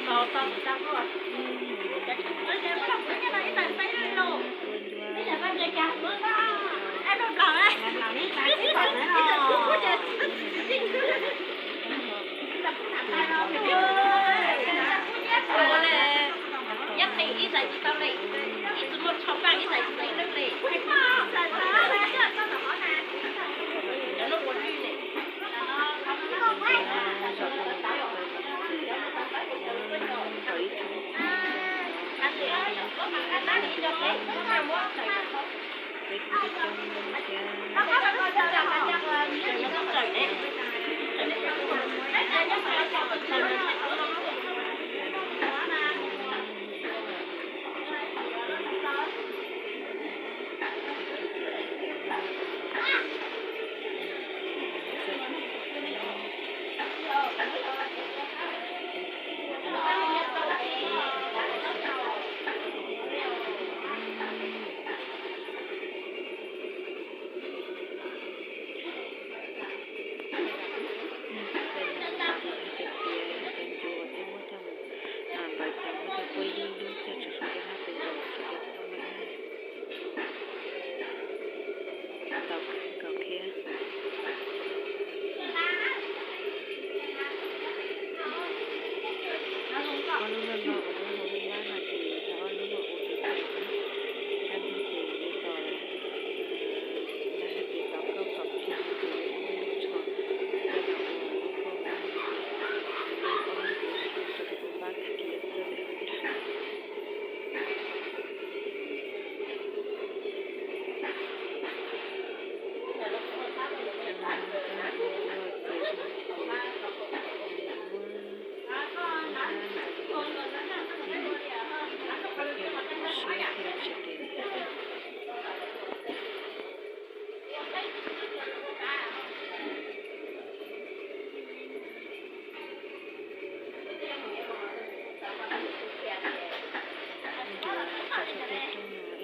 Cov tiav, cov ncuav thiab muab coj mus npawv ceev, muab coj ua ib lub coj tso saum tej hauv paus, saum tej toj me tau kaus thiab. Ob lub no no uas lub hauv lub npab no ces yog ob lub uas ua tus tus na, dab ntub ces yuav kom dab hais tias tau kauj thaum kiag ces yuav ua lub tsho, ces no uas lub kauj npab no ces yuav ua ob lub tus tsho rau tus kauj npab tag kis yuav txawj pem hauv nrag. Ib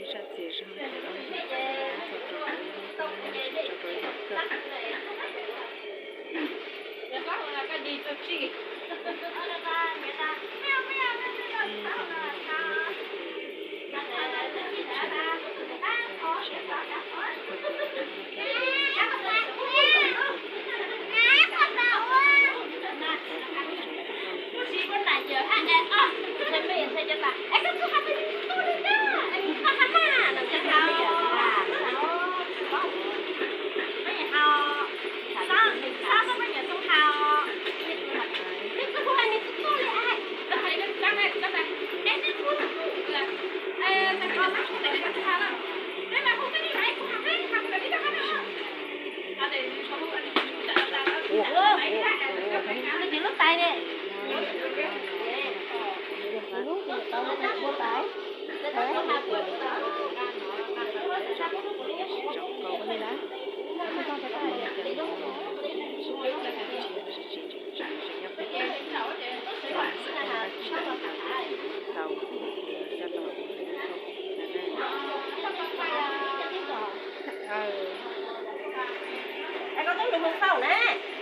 zaj txias zog ces ob tug tso rau ib lub txaj, tso rau ib lub txaj. Lub tais ne. Lub tais. Koj twb mus hauv na.